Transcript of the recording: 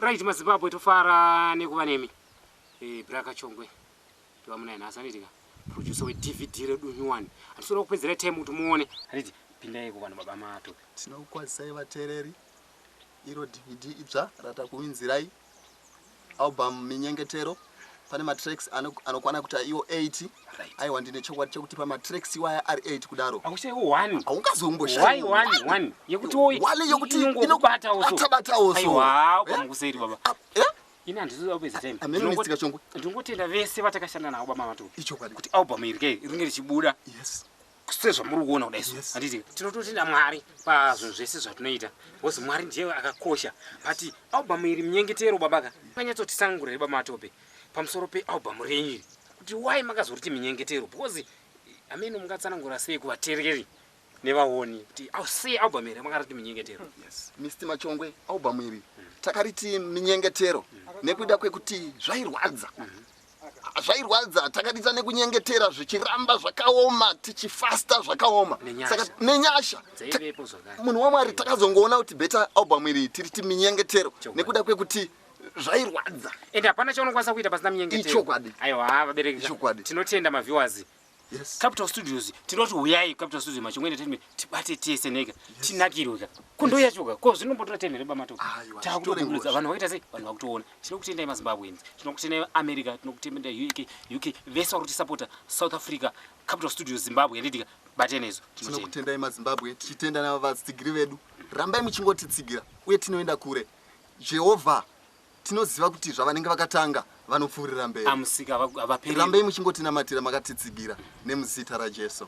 Right, maZimbabwe, tofara nekuva nemi. Braka Chongwe ndivamunaye nhasi, anditika producer weDVD redu nyuwani. Handisoda kupedzera time kuti muone, handiti? Pindai kuvanhu, baba Mato. Tinokukwazisai vateereri. Iro DVD idzva ratakuunzirai, album Minyengetero. Pane matracks anokwana kuti iwo 80. Aiwa, ndine chokwadi chekuti pamatracks iwaya ari 8 kudaro, Hakushaiwo one. Haungazomboshayi. One, one yekuti One yekuti inongokubatawo so. Inokubata-batawo so. Aiwa, ukamukuseri, baba. Ah, eh? Ini handizoda kupedza time. Amene Mr. Kachongwe. Ndingotenda vese vatakashanda navo, baba Mato, Ichokwadi. Kuti album iri kei ringe richibuda sezvamuri kuona kudai so. Handiti tinototenda Mwari pazvinhu zvese zvatinoita, because Mwari ndiye akakosha. But album iri Munyengetero, babaka, makanyatsotisanangurira, baba Matope, pamusoro pealbum renyu iri, kuti why makazoriti Minyengetero? Because amene mungatsanangura sei kuvateereri nevaoni kuti sei album iri makariti Minyengetero? Yes, Mr Machongwe, album iri takariti Minyengetero nekuda kwekuti zvairwadza, zvairwadza. Takadita nekunyengetera, zvichiramba zvakaoma, tichifasta zvakaoma. Nenyasha. Saka nenyasha dzaivepo zvakare. Munhu waMwari, takazongoona kuti better album iri tiriti Minyengetero nekuda kwekuti zvairwadza. Ende hapana chaunokwanisa kuita pasina minyengetero. Ichokwadi. Aiwa, vabereki, Ichokwadi. tinotenda maviewers. Capital Studios, tinoti uyai Capital Studios, Machongwe Entertainment, tibate tese neka tinakirwe ka kundo yachoka ko zvinombotora time here, bamato? Aiwa, Takutobudza zvitore. Vanhu vakaita sei? Vanhu vakutoona. Tinokutendai maZimbabweans, tinokutendai America, tinokutendai UK, UK vese vari kutisapota, South Africa, Capital Studios Zimbabwe, yanditika batenezo. Tinotenda. Tinokutendai maZimbabwe, tichitenda navatsigiri vedu. Rambai muchingotitsigira uye tinoenda kure. Jehovha tinoziva kuti zvavanenge vakatanga vanopfuurira mberi. Amusika havaperi. Rambai muchingotinamatira makatitsigira, nemuzita raJesu.